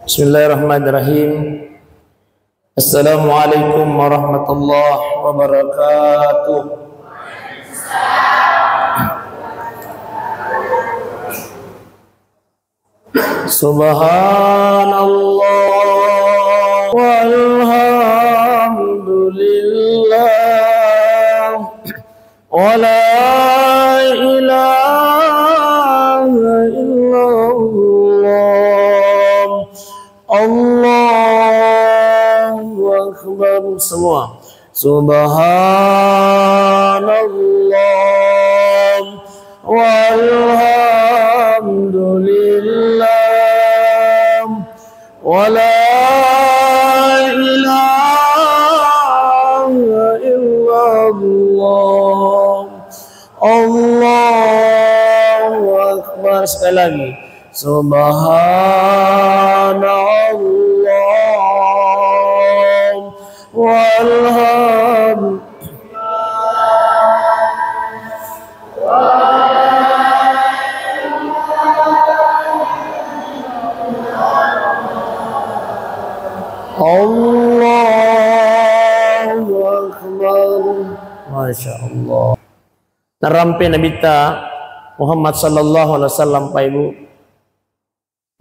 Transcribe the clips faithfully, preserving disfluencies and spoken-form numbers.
Bismillahirrahmanirrahim. Assalamualaikum warahmatullahi wabarakatuh. Subhanallah walhamdulillah. Wa la ilaha illallah. Allahu Akbar. Semua. Subhanallah. Walhamdulillah. Wa la ilaha illallah. Allahu Akbar. Sekali lagi. Subhanallah. Walham-, Allahu Akbar. Masya Allah. Narampe Nabitta Muhammad sallallahu alaihi wasallam, Pak Ibu.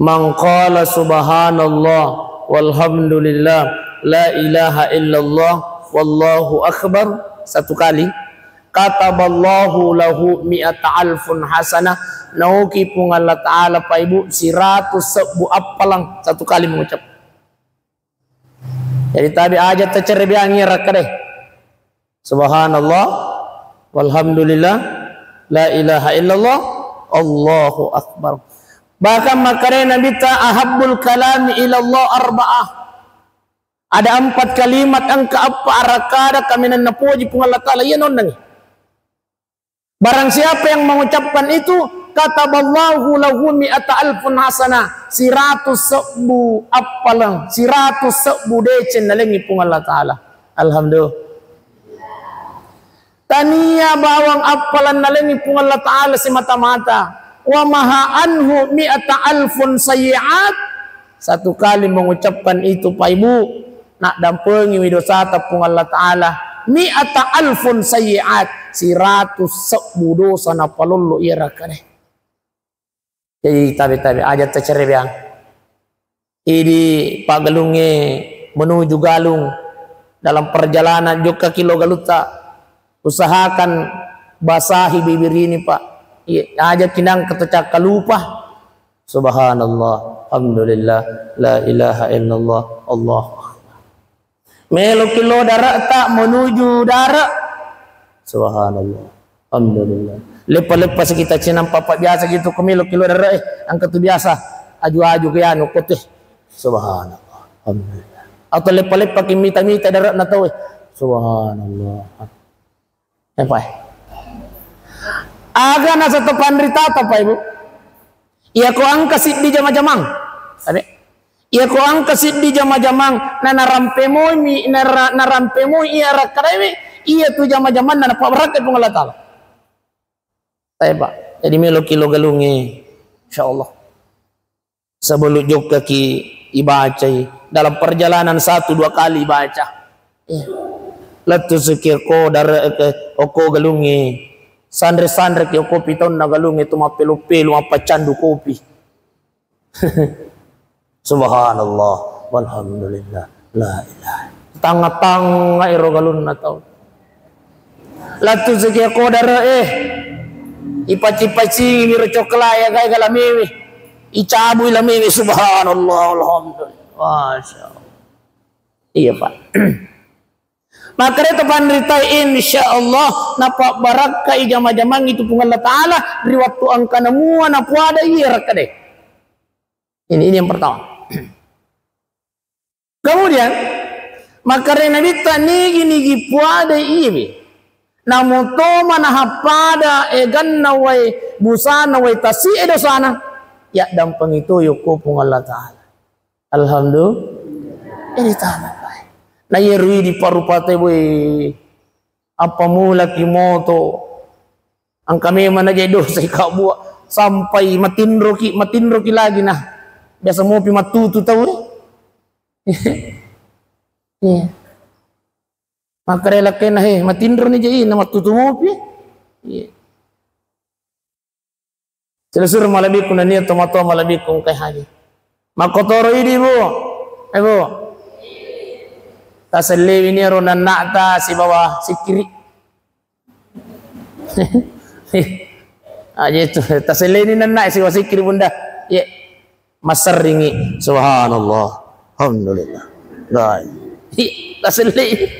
Man qala subhanallah walhamdulillah la ilaha illallah wallahu akbar satu kali, kataballahu lahu mi'ata alfun hasanah, nauki Puang Allah Ta'ala, Pak Ibu, siratus sebbu appalang satu kali mengucap. Jadi tabe aja tacerebeangi rakka deh. Subhanallah, walhamdulillah, la ilaha illallah, Allahu akbar. Bahkan makkeda Nabitta, ahabbul kalami ilallah arba'ah. Ada empat kalimat engka eppa arakkada kaminang napoji Puang Allah Ta'ala, iya nonnangi. Barang siapa yang mengucapkan itu, kataballahu lahu mi'ata alfun hasanah, siratus sebbu appalang, siratus sebbu deceng nalengi Puang Allah Ta'ala. Alhamdulillah. Tania bawang appalang nalengi Puang Allah Ta'ala semata-mata. Wa maha anhu mi'ata alfun sayyi'at, satu kali mengucapkan itu, Pak Ibu, naddampengiwi dosata Puang Allah Ta'ala. Mi'ata alfun sayyi'at, siratus sebbu dosa napalollo iya rakkane. Jadi tabe-tabe aja tacerebeang. Idi paggalungnge menuju galung, dalam perjalanan jokkaki lo galutta, usahakan basahi bibir ini, Pak. Iya, aja kinang ketecakka lupa. Subhanallah, alhamdulillah, la ilaha illallah, Allahu akbar. Meloki lo dare'ta menuju dare'. Subhanallah, alhamdulillah. Leppa-leppa sekitar cinampa, Pak, biasa gitu, ko meloki lo dare', eh, engka tu biasa aju-aju ke anu kote. Subhanallah, alhamdulillah. Atau leppa-leppa ki mita-mita dare'na tau, eh. Subhanallah. Apa? Aga nasaba panritata, Pak Ibu. Iya ko engka siddi jama-jamang. Tabe. Iya ko engka siddi jama-jamang, na narampe moi mi, nara-, narampe moi iya rakkadaiwi, iya tu jama-jamanna napabarakkai Puang Allah Ta'ala. Tabe, Pak. Jadi meloki lo galungnge, insyaallah. Sebelum jokkaki ibacai, dalam perjalanan satu dua kali baca. Iya. Lettu suki ko dare ke oko galungnge. Sanre-sanre ki oko pitaunna galungnge tu mappelo-pelo, mappaccandu kopi. Subhanallah, walhamdulillah, la ilaha. Tangnga-tangnga ero galunna tau. Lettu suki ko dare, eh. Ipaci-pacingi miro coklat ya, gai gala mewe. Icabui la mewe, subhanallah, alhamdulillah. Masya Allah. Iya, Pak. Makkeda to panrita, insya Allah napabarakkai jama-jamang itu Puang Allah Ta'ala ri wattu engkana mua napuada iya rakkade. Ini, ini yang pertama. Kemudian, makkeda Nabitta, nigi-nigi puada iyawe. Namo to manahappada eganna wae, busana wae, tasi'e dosana. Yaddampengi to yokko Puang Allah Ta'ala. Alhamdulillah. Ini tanah, Pak. Na iya rui di paru pate, boy. Apa mulaki moto? Engka memang naja dosa ikabbua sampai matinroki, matinroki lagi nah. Biasa mopi mattutu tau, eh. Iya. Makkarela kena, he, matinro ni je, na mattutu mopi. Iya. Silasureng malebbiku nennia tomatoa malebbiku engkae haji. Makkotoro idi, Bu. Eh, Bu. Tasellewi ni ro nanna'ta sibawa sikkiri. Aja itu, tasellewi ni nanna sibawa sikkiri, Bunda. Ye. Masserringi. Subhanallah. Alhamdulillah. Dai. Hi, tasellewi.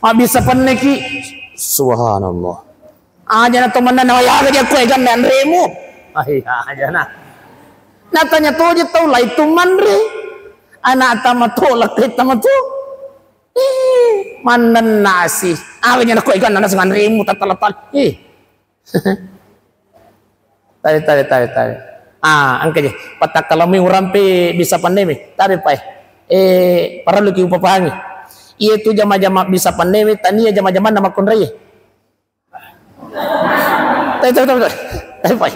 Mabbissa penneki. Subhanallah. Aja na to mennana, "Wai, aga ja koe ganna anremu?" Ah, iya, aja na. Natanya toje tau lai tu manre. Anak tama to, lakkai tama to. Eh, mannennasi. Aga ja na koe ganna naseng anremu, tattala-tala. Eh. Tabe, tabe, tabe, tabe. Ah, engka je. Patakkalamui urampe bisa panneme. Tabe, Pak. Eh, parelluki upapahangi. Iya tu jama-jama bisa panneme, tania jama-jamanna makkunraie. Tabe, tabe, tabe, tabe. Tabe, Pak.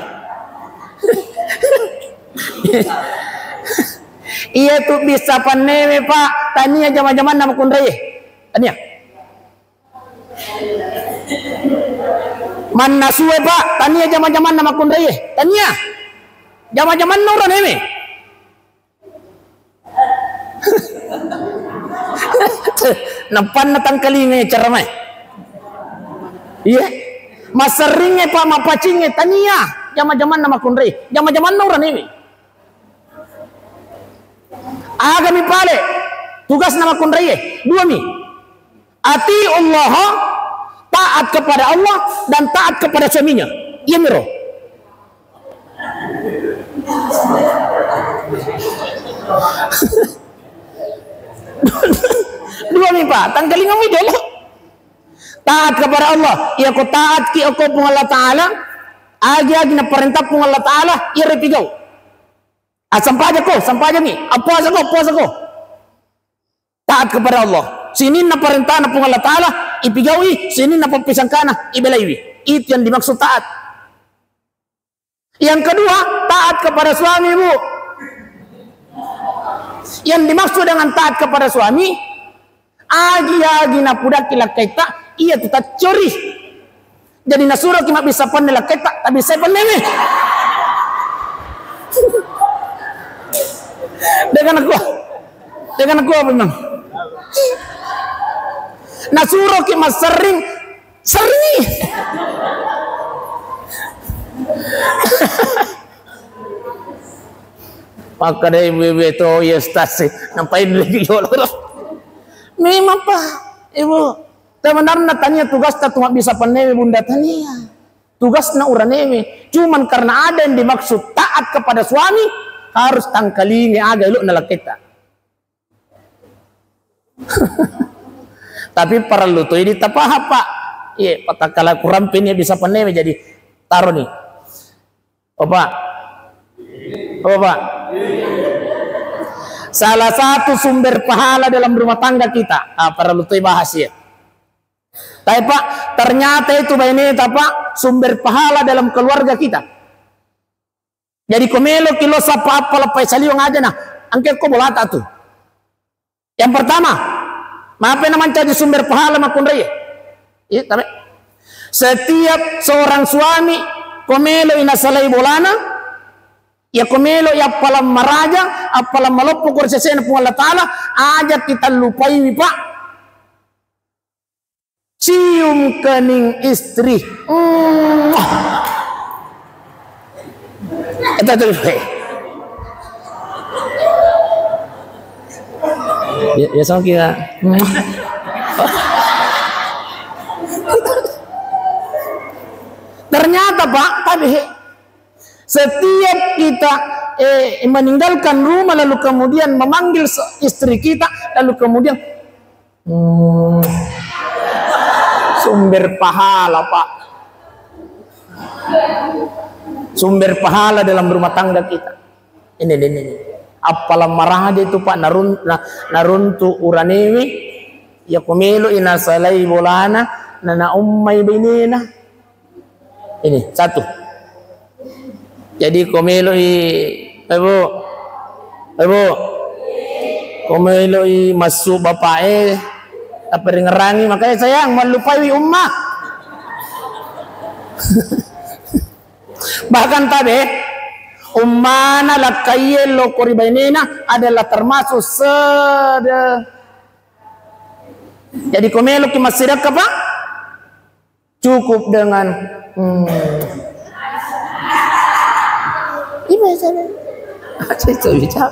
Iya tu bisa panneme, Pak. Tania jama-jamanna makkunraie. Tania. Mannasue, Pak, tania jama-jamanna makkunraie. Tania. Jama-jamanna uranewe. Nappanna tangkalinga caramae. Iya. Masserringnge, Pak, mappacingnge, tania jama-jamanna makkunraie. Jama-jamanna uranewe. Agami pale tugasna makkunraie? Duami. Atiullah, taat kepada Allah dan taat kepada suaminya. Iya miro. Duami, Pak, tangkalinga mi dolo. Taat kepada Allah. Iya ko taat ki okko Puang Allah Ta'ala, agi-agi naparentah Puang Allah Ta'ala, iya ripigau. Ah, sampajako, sampajangi. Appuasako, appuasako. Taat kepada Allah. Sininna parentana Puang Allah Ta'ala, ipigaui, sininna pappisangkana, ibelaiwi. Itu yang dimaksud taat. Yang kedua, taat kepada suami, Bu. Yang dimaksud dengan taat kepada suami, agi-agi napudakki lakkaitta, iya tu taccori. Jadi nasuroki mabbissa penne lakkaitta, tabbissai pennemi. Dengan aku, dengan aku apa memang? Nasuroki masserring, serringi. Makkeda ibu-ibu to, iya stasi, nampai dulu yolo. Memang, Pak, Ibu. Sebenarnya tania tugasta tu mabbissa pennemi, Bunda, tania. Tugasna uranewe. Cuman karena ada yang dimaksud taat kepada suami, harus tangkalinga aga elo'na lakkaitta. Tapi parellu toi ditapahang, Pak. Iya, patakkala kurampe ni bisa pennemi, jadi taro ni. Oh, Pak. Oh, Pak. Salah satu sumber pahala dalam rumah tangga kita. Ah, parellu toi bahas ya. Tapi, Pak, ternyata itu baineta, Pak, sumber pahala dalam keluarga kita. Jadi ko meloki lo sappa appa leppai saliweng aja nah, engka ko bolata tu. Yang pertama, mape na mancaji sumber pahala makkunrai. Iya, tabe. Setiap seorang suami ko meloi nasalai bolana, ya ko meloi appalang maraja, appalang maloppo ko ri sesena Puang Allah Ta'ala, aja kita lupaiwi, Pak. Cium kening istri. Mm. Eta tu. Ya, ya, sama kira. Ternyata, Pak, tapi setiap kita, eh, meninggalkan rumah lalu kemudian memanggil se-, istri kita, lalu kemudian Hmm. Sumber pahala, Pak. Sumber pahala dalam rumah tangga kita. Ini, ini, ini. Appalang maraja itu, Pak, narun-, na-, naruntu uranewe, ya ko meloi nasalai bolana, na naummai bainena. Ini, satu. Jadi, ko meloi, eh, Bu, Eh, Bu, ko meloi massu bapae, tapi ringerangi, makanya sayang, mallupai wi umma. Bahkan tabe, ummana lakkaie loko ri bainena adalah termasuk sede. Jadi ko meloki massidekka, Pak, cukup dengan, hmm. Ini saya, saya bicara.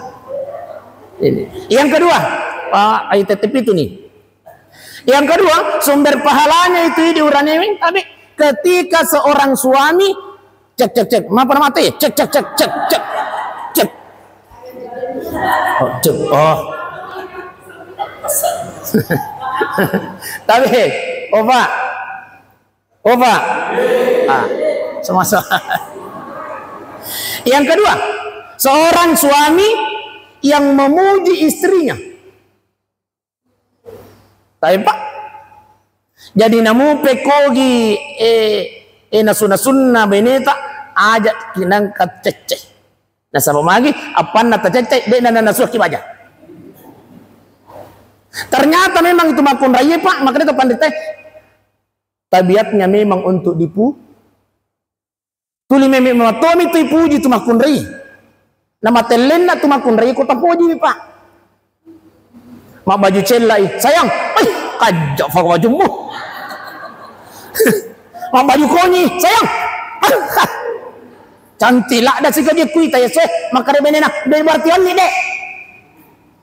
Ini. Yang kedua, Pak, ayat tetep itu nih. Yang kedua, sumber pahalanya itu di uranewe, tapi ketika seorang suami, cek, cek, cek, apa nama teh? Cek, cek, cek, cek, cek, cek. Oh, cek, oh. Tapi, oh, Pak. Oh, Pak. Ah, sama-sama. Yang kedua, seorang suami yang memuji istrinya. Tapi, Pak, jadi namupe kogi, eh, eh, nasu-nasunna beneta, aja kinangka cecce. Nasaba magi, appanna tacecce, de' na-, na-, nasuaki baja. Ternyata memang itu makkunraie, Pak, makanya itu pandita, tabiatnya memang untuk dipu-, Tuli meme matomi tu ipuji tu makkunrai. Namatellenna tu makkunrai ko tapoji mi, Pak. Mabbaju cellai, "Sayang, ai, kajja fa bajummu." Mabbaju konyi, "Sayang." Cantik ladda sikaje kuita ya, Seh. Makkada benena, "De' berarti onni, Dek."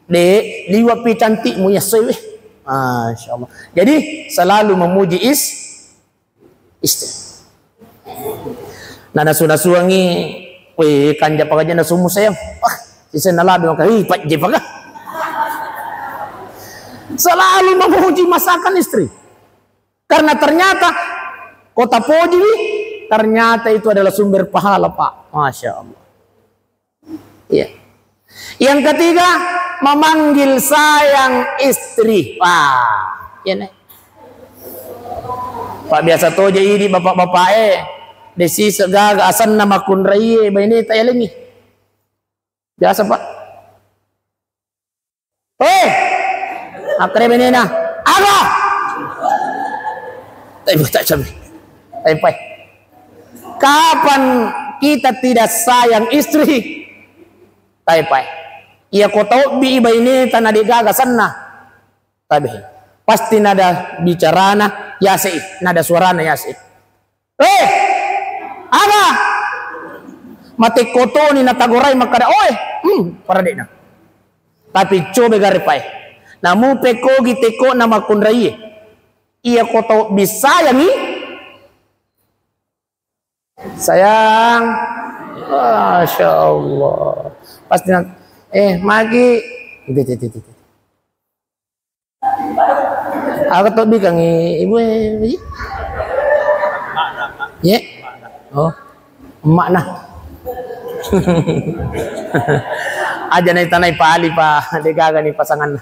"Dek, liwa pi cantikmu ya, Seh." Masya Allah. Jadi selalu memuji is-, istri. Na nasu-nasuangi, "Weh, kanja pakaja nasummu, sayang. Wah, siseng naladu maka, ih, pajje paka." Selalu memuji masakan istri. Karena ternyata kota poji, ternyata itu adalah sumber pahala, Pak. Masya Allah. Iya. Yang ketiga, memanggil sayang istri. Wah, iya, Nek. Pak, biasa toja idi bapak-bapak e, desi segaga asanna makkunraie baineta yalengi. Biasa, Pak. Eh, akkere benena. Aga? Tapi tak cabe. Tapi, Pak. Kapan kita tidak sayang istri? Tabe, Pak. Iya ko tau bi baineta na degaga sanna. Tabe. Pasti nada bicarana yase, nada suarana yase. Eh, aga? Mate kotoni natagorai makkada, "Oe, hmm, paradena." Tapi coba gare, Pak. Namupe kogi tekona makkunraie. Iya ko tau bisayangi, "Sayang." Masya Allah. Pasti nang, "Eh, magi." Itu, itu, itu, itu. Aga to bikangi ibu e, Ji? Ye? Oh, emakna. Aja naitanai pali, Pak. Degaga ni pasanganna.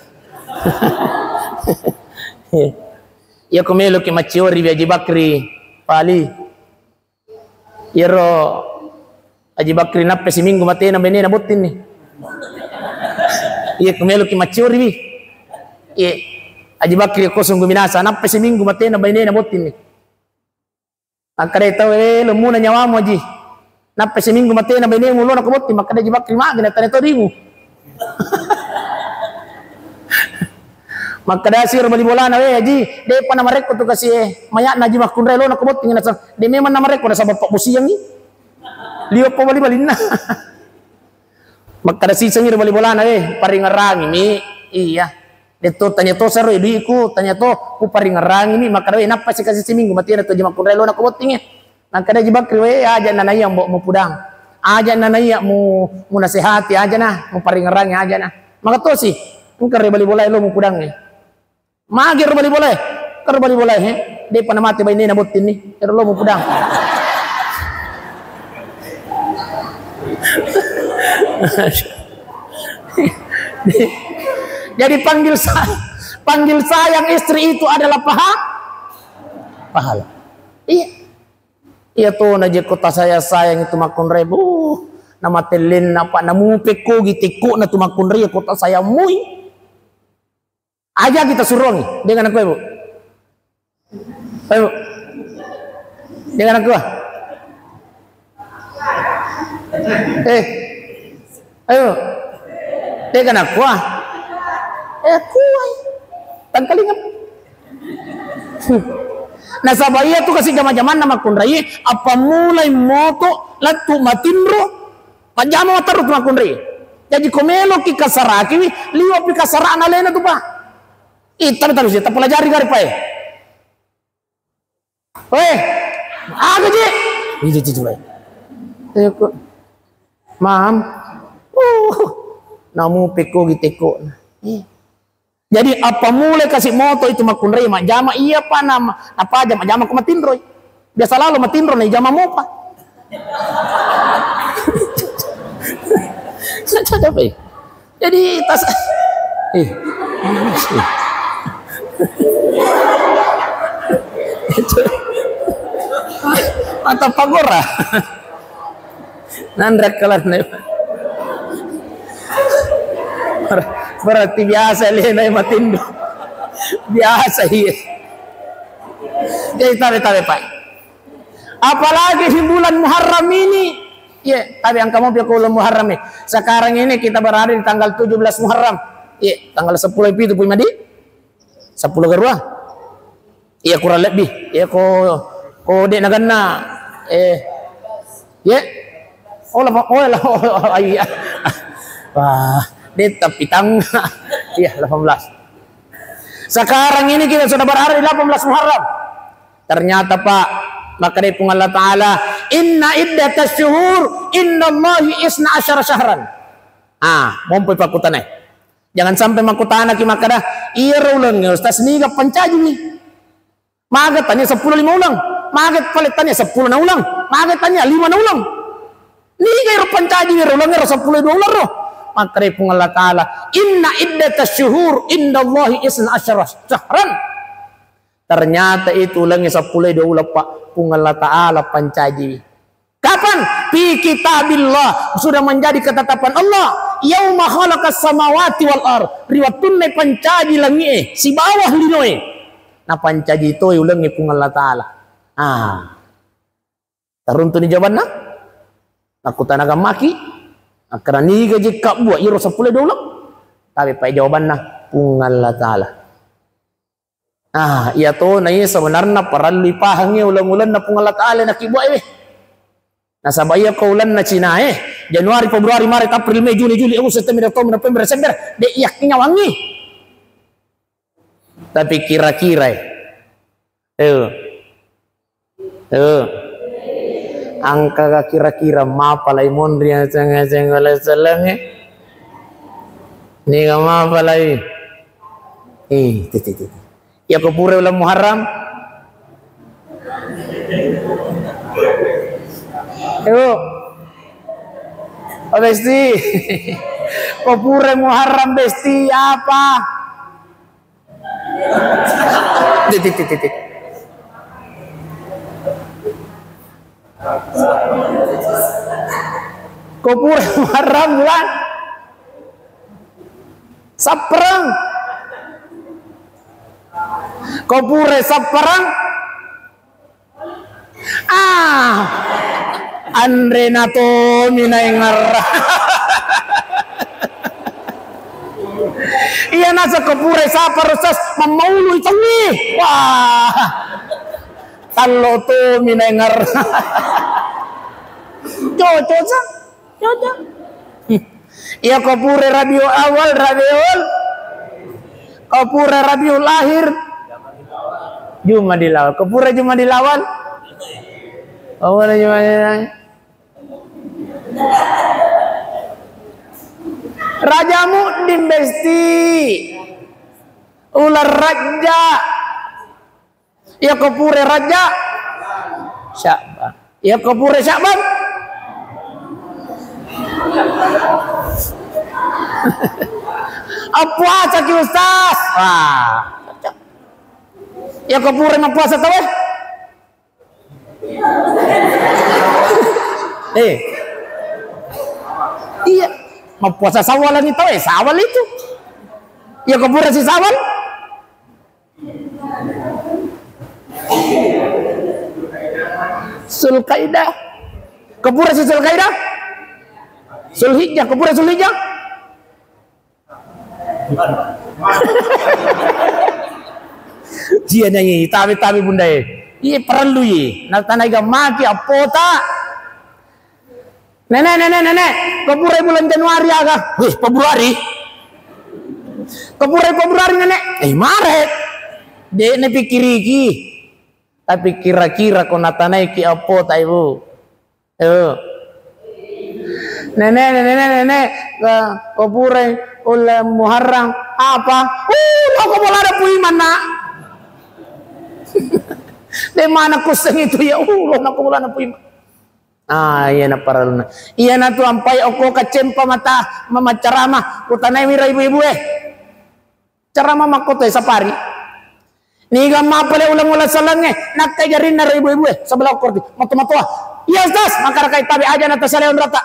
Iya ko meloki macciori bi Haji Bakri, pali. Iyaro Haji Bakri nappa siminggu matena bainena bottinni. Iya, ko meloki macciori wi. Iya. Haji Bakri ko sunggu minasa, nappa siminggu matena bainena bottinni. Akkadai tau, "Eh, lemmuna nyawamu, Haji. Nappa siminggu matena bainemu lona ko botting." Makkada Haji Bakri, "Magi na tane to dimu." Makkadasi ro bali bolana, "We, Haji, de'pa namarekko tu kasi e maya'na Haji makkunrai lona ko botting." Nasa-, de' memang namarekko, nasaba pabbusiangngi. Liwe' pa bali-balinna. Makkada sisengngi ro bali bolana, "We, paringerangi mi." Iya. De' to tanya to sero duiku, tanya to ku paringerangi mi, makkada, "We, nappa sikasi siminggu matena tu Haji makkunrai lona ko botting e." Nakkeda Haji Bakri, "We, aja na naiya mbo mupudang. Aja na naiya mu, munasehati, aja na muparingerangi, aja na." Maka tosi, engka ro bali bolae lo mupudangnge. Magi ro bali bolae? Engka ro bali bolae, he? De'pa namate bainena bottinni, ero lo mupudang. Jadi panggil sa-, panggil sayang istri itu adalah paha-, pahala. Iya. Iya to, na je ko tasayang-sayang itu makkunrai, buh, Namatellenna, Pak, namupekkogi tekko'na tu makkunraie ko tasayammui. Aja kita surongi, dengan aku, Ibu. Ayo. Dengan aku, ah. Eh. Ayo. Dengan aku, ah. Eh, aku, ah. Tangkalinga. Nasaba iya tu kasi jama-jamanna makkunrai, apa mulai moto, lettu matinro, majjama materru tu makkunrai. Jaji ko meloki kasarakiwi, liwe'pi kasarana alena tu, Pak. Ih, tapi, tapi, tapi pelajari gare, Pak, eh. Weh, aga je? Iya, iya, iya, iya. Ayo, kok. Mam. Uh, namu pekko gi teko. Iya. Jadi, apa mulai kasi moto itu makkunrai majjama, iya, Pak, nama, apa aja majjama ko matinroi. Biasa lalo matinro na ijama mopa. Cocok apa ya? Jadi tas, eh, mata pagora. Nanre kelar nih. Ber-, berarti biasa lena matindo. Biasa iya. Jadi tabe-tabe, Pak. Apalagi di bulan Muharram ini. Iya, tapi engka mopi ko bulan Muharram, eh. Sekarang ini kita berada di tanggal tujuh belas Muharram. Iya, tanggal seppulo pitu pui madi. Seppulo garua. Iya, kurang lebih. Iya, ko, ko de naganna. Eh. Iya. Oh, lama, oh, lama, oh, iya. Wah, de tapi tang. Iya, delapan belas. Sekarang ini kita sudah berada di delapan belas Muharram. Ternyata, Pak, makkeda Puang Allah Ta'ala, "Inna iddatasy syuhur indallahi isna asyara syahran." Ah, mompoi pakkutanai. Jangan sampai makkutanaki makkeda, "Iyaro ulengnge, Ustaz, niga pancajiwi? Maga tania seppulo lima uleng? Maga pale tania seppulo na uleng? Maga tania lima na uleng? Niga iro pancajiwi ro ulengnge ro seppulo dua uleng ro?" Makkeda Puang Allah Ta'ala, "Inna iddatasy syuhur indallahi isna asyara syahran." Ternyata itu ulengnge seppulo dua uleng, Pak, Puang Allah Ta'ala pancajiwi. Kapan? Fi kitabillah, sudah menjadi ketetapan Allah. Yauma khalaqas samawati wal ard, ri wettunna pancaji langi'e sibawa linoe. Napancaji toi ulengnge Puang Allah Ta'ala. Ah. Taruntuni jawabanna? Nakkutanagang maki, akkeda niga je kabbua iyaro seppulo dua uleng? Tapi pai jawabanna, Puang Allah Ta'ala. Ah, iya to, na iya sebenarna parellu ipahangngi uleng-ulenna Puang Allah Ta'ala nakibuae we. Nasaba iya ko ulenna Cinae, Januari, Februari, Maret, April, Mei, Juni, Juli, Agustus, September, Oktober, November, Desember, de yakki nyawangngi. Tapi kira-kira, eh. Eh. Eh. Engkaga kira-kira mapalai monri aceng-aceng oleh selengnge? Niga mapalai? Eh, titi, titi. Iya ko pura uleng Muharram? Ayo. Oh, Besti. Ko pura Muharram, Besti, apa? Titik, titik, titik. Ko pura Muharram bulan Sappereng. Ko pura Sappereng. Ah, anre na tomi naengngerra. Iya naseng ko pura Sapar, Ustaz, mammaulu i tauwe. Wah, tallo tomi naengngerra. Cocok, sa? Cocok. Iya ko pura Rabiul Awal, Rabiul. Ko pura Rabiul Akhir, Jumadil Awal. Ko pura Jumadil Awal, ko pura Jumadil Awal. Raja Muddin, Besti. Ular Raja. Iya ko pura Raja, Sya'ban. Iya ko pura Sya'ban, appuasa ki, Ustaz. Wah. Iya ko pura mappuasa tauwe. Eh. Mappuasa Sawal ni tau, eh, Sawal itu. Ya, ko pura si Sawal. Zulkaidah. Ko pura si Zulkaidah. Zulhijjah, ko pura Zulhijjah. Cia nangi, tabe-tabe bundae. Iye parellu iye. Natanai gammaki appota. Nenek, nenek, nenek, ko purai bulan Januari aga? Wih, Februari. Ko purai Februari, nenek. Eh, Maret. Dek ne pikiriki. Tapi kira-kira ko natanaiki appota, Ibu. Ayo. Nenek, nenek, nenek, nenek, ko, ko purai ulle Muharram apa? Uh, lo ko bolana puiman, nak. De mana kuseng itu ya, uh, lo nako bolana puiman. Ah, iya na paraluna. Iya na tu ampai okko kacempa mata mamacarama. Kutanai mira ibu-ibu eh. Carama makkoto e sapari. Niga mappale uleng-uleng salengnge, nakkai jarinna ro ibu-ibu e, sebelah okko roti. Mato-matoa. Iya, Ustaz, maka rakai tabe aja na tasaleon rata.